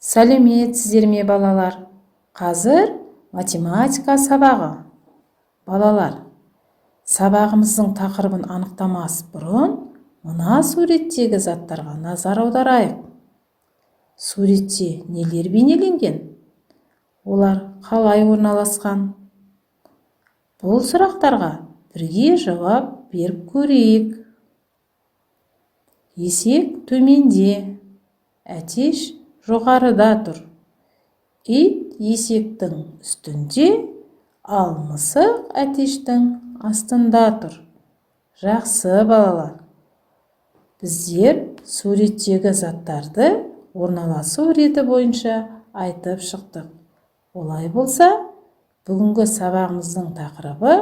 Сәлеметсіздер ме, балалар! Қазір математика сабағы. Балалар, сабағымыздың тақырыбын анықтамас бұрын мына суреттегі заттарға назар аударайық. Суретте нелер бейнеленген? Олар қалай орналасқан? Бұл сұрақтарға бірге жауап беріп көрейік. Есек төменде, әтеш жоғарыда тұр. Ит есектің үстінде, ал мысық әтештің астында тұр. Жақсы, балалар. Біздер суреттегі заттарды орналасу реті бойынша айтып шықтық. Олай болса, бүгінгі сабағымыздың тақырыбы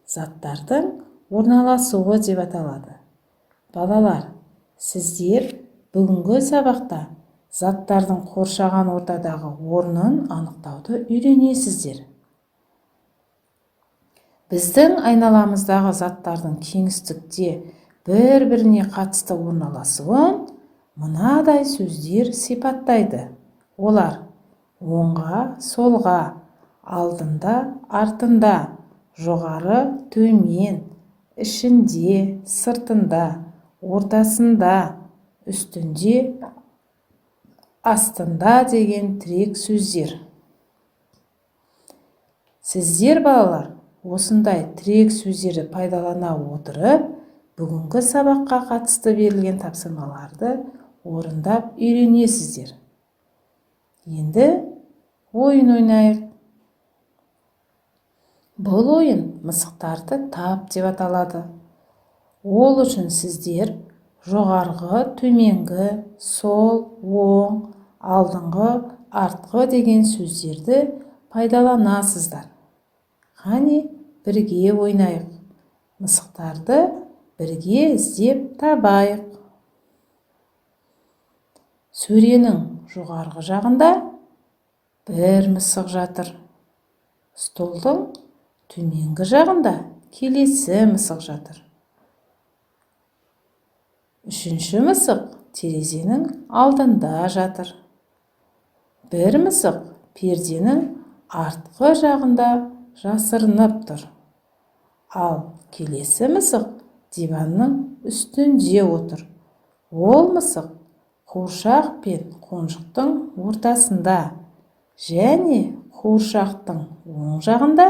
«Заттардың орналасуы» деп аталады. Балалар, сіздер бүгінгі сабақта заттардың қоршаған ортадағы орнын анықтауды үйренесіздер. Біздің айналамыздағы заттардың кеңістікте бір-біріне қатысты орналасуын мынадай сөздер сипаттайды. Олар: оңға, солға, алдында, артында, жоғары, төмен, ішінде, сыртында, ортасында, үстінде, астында деген тірек сөздер. Сіздер, балалар, осындай тірек сөздерді пайдалана отырып, бүгінгі сабаққа қатысты берілген тапсырмаларды орындап үйренесіздер. Енді ойын ойнайық. Бұл ойын «Мысықтарды тап» деп аталады. Ол үшін сіздер жоғарғы, төменгі, сол, оң, алдыңғы, артқы деген сөздерді пайдаланасыздар. Қане, бірге ойнайық, мысықтарды бірге іздеп табайық. Сөренің жоғарғы жағында бір мысық жатыр. Столдың төменгі жағында келесі мысық жатыр. Үшінші мысық терезенің алдында жатыр. Бір мысық перденің артқы жағында жасырынып тұр. Ал келесі мысық диванның үстінде отыр. Ол мысық қуыршақ пен қонжықтың ортасында және қуыршақтың оң жағында,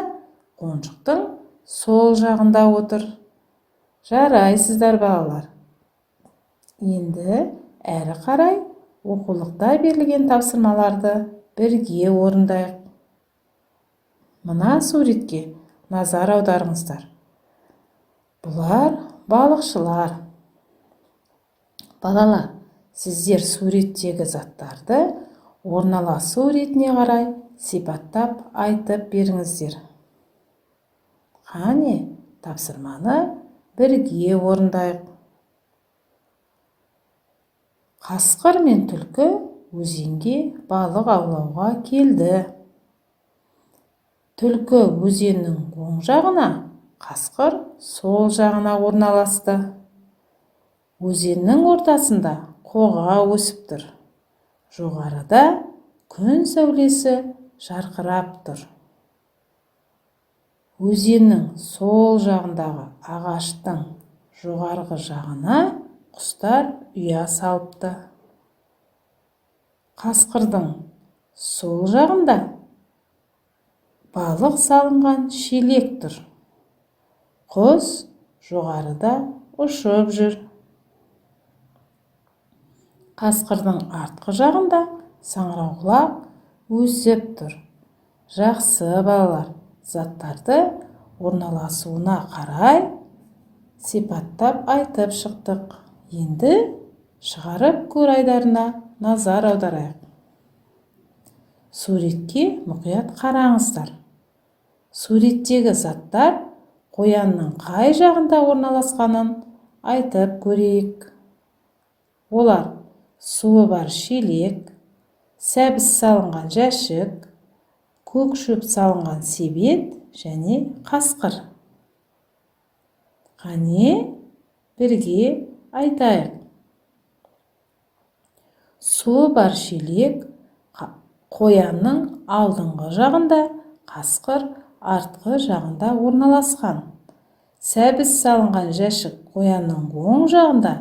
қонжықтың сол жағында отыр. Жарайсыздар, балалар! Енді әрі қарай оқулықта берілген тапсырмаларды бірге орындайық. Мына суретке назар аударыңыздар. Бұлар балықшылар. Балалар, сіздер суреттегі заттарды орналасу ретіне қарай сипаттап айтып беріңіздер. Қане, тапсырманы бірге орындайық. Қасқыр мен түлкі өзенге балық аулауға келді. Түлкі өзеннің оң жағына, қасқыр сол жағына орналасты. Өзеннің ортасында қоға өсіп тұр. Жоғарыда күн сәулесі жарқырап тұр. Өзеннің сол жағындағы ағаштың жоғарғы жағына құстар ұя салыпты. Қасқырдың сол жағында балық салынған шелек тұр. Құс жоғарыда ұшып жүр. Қасқырдың артқы жағында саңырауқұлақ өсіп тұр. Жақсы, балалар, заттарды орналасуына қарай сипаттап айтып шықтық. Енді «Шығарып көр» айдарына назар аударайық. Суретке мұқият қараңыздар. Суреттегі заттар қоянның қай жағында орналасқанын айтып көрейік. Олар: суы бар шелек, сәбіз салынған жәшік, көк шөп салынған себет және қасқыр. Қане, бірге айтайық. Суы бар шелек. Қоянның алдыңғы жағында, қасқыр артқы жағында орналасқан. Сәбіз салынған жәшік қоянның оң жағында,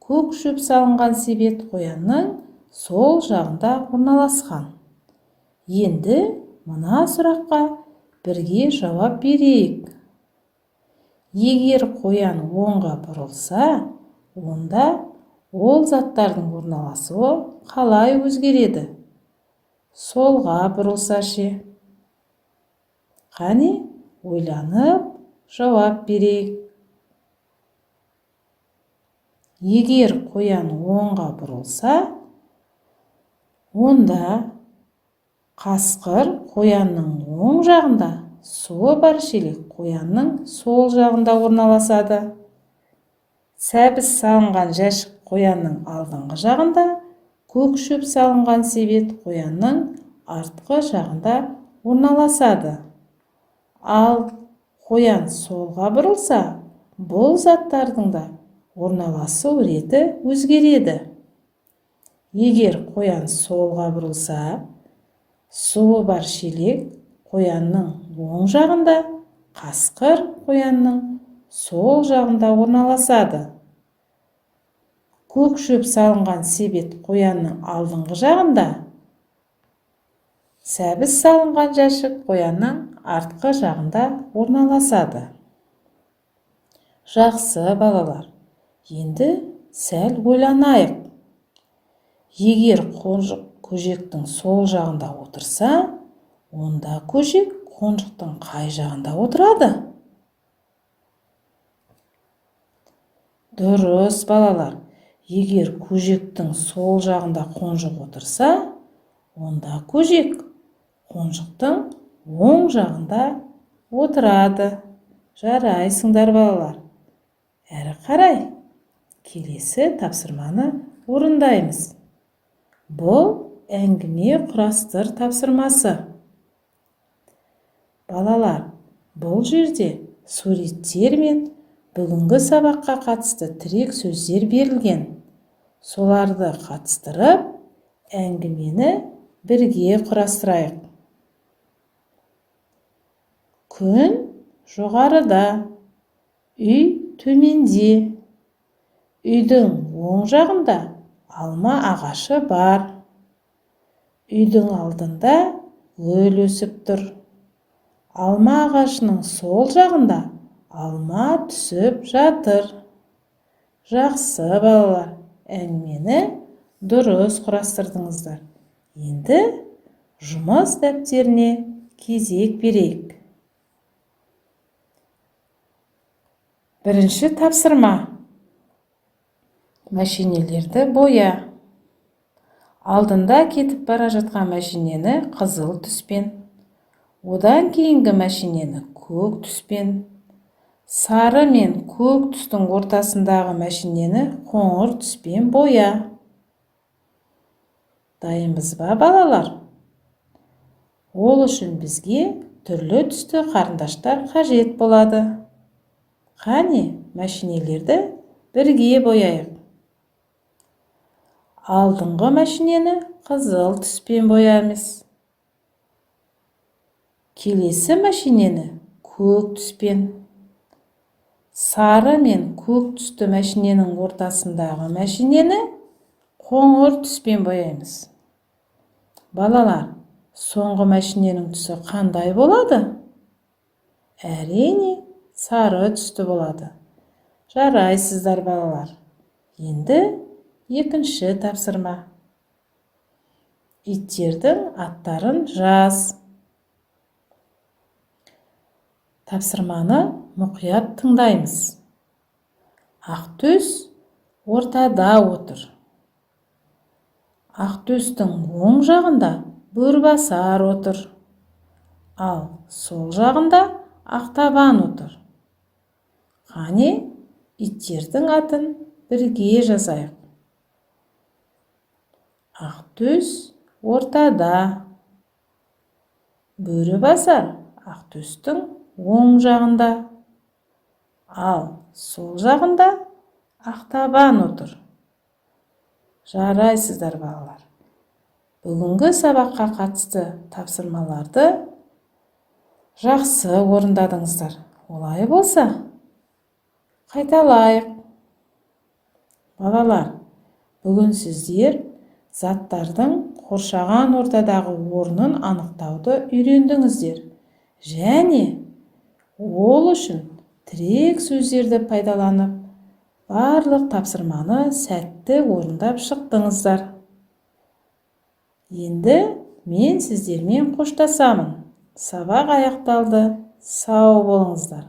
көк шөп салынған себет қоянның сол жағында орналасқан. Енді мына сұраққа бірге жауап берейік. Егер қоян оңға бұрылса, онда ол заттардың орналасуы қалай өзгереді? Солға бұрылса ше? Қане, ойланып жауап берейік. Егер қоян оңға бұрылса, онда қасқыр қоянның оң жағында, суы бар шелек қоянның сол жағында орналасады. Сәбіз салынған жәшік қоянның алдыңғы жағында, көк шөп салынған себет қоянның артқы жағында орналасады. Ал қоян солға бұрылса, бұл заттардың да орналасу реті өзгереді. Егер қоян солға бұрылса, суы бар шелек қоянның оң жағында, қасқыр қоянның сол жағында орналасады. Көк шөп салынған себет қоянның алдыңғы жағында, сәбіз салынған жәшік қоянның артқы жағында орналасады. Жақсы, балалар, енді сәл ойланайық. Егер қонжық көжектің сол жағында отырса, онда көжек қонжықтың қай жағында отырады? Дұрыс, балалар. Егер көжектің сол жағында қонжық отырса, онда көжек қонжықтың оң жағында отырады. Жарайсыңдар, балалар. Әрі қарай келесі тапсырманы орындаймыз. Бұл әңгіме құрастыр тапсырмасы. Балалар, бұл жерде суреттер мен бүгінгі сабаққа қатысты тірек сөздер берілген. Соларды қатыстырып, әңгімені бірге құрастырайық. Күн жоғарыда, үй төменде. Үйдің оң жағында алма ағашы бар. Үйдің алдында гүл өсіп тұр. Алма ағашының сол жағында алма түсіп жатыр. Жақсы, балалар, әңгімені дұрыс құрастырдыңыздар. Енді жұмыс дәптеріне кезек берейік. Бірінші тапсырма. Мәшинелерді боя. Алдында кетіп бара жатқан мәшинені қызыл түспен, одан кейінгі мәшинені көк түспен, сары мен көк түстің ортасындағы мәшинені қоңыр түспен боя. Дайынбыз ба, балалар? Ол үшін бізге түрлі түсті қарындаштар қажет болады. Қане, мәшинелерді бірге бояйық. Алдыңғы мәшинені қызыл түспен бояймыз. Келесі мәшинені көк түспен. Сары мен көк түсті мәшиненің ортасындағы мәшинені қоңыр түспен бояймыз. Балалар, соңғы мәшиненің түсі қандай болады? Әрине, сары түсті болады. Жарайсыздар, балалар. Енді екінші тапсырма. Иттердің аттарын жаз. Тапсырманы мұқият тыңдаймыз. Ақтөс ортада отыр. Ақтөстің оң жағында Бөрібасар отыр. Ал сол жағында Ақтабан отыр. Қане, иттердің атын бірге жазайық. Ақтөс ортада. Бөрібасар Ақтөстің оң жағында. Ал сол жағында Ақтабан отыр. Жарайсыздар, балалар. Бүгінгі сабаққа қатысты тапсырмаларды жақсы орындадыңыздар. Олай болса, қайталайық. Балалар, бүгін сіздер заттардың қоршаған ортадағы орнын анықтауды үйрендіңіздер және ол үшін тірек сөздерді пайдаланып, барлық тапсырманы сәтті орындап шықтыңыздар. Енді мен сіздермен қоштасамын. Сабақ аяқталды. Сау болыңыздар.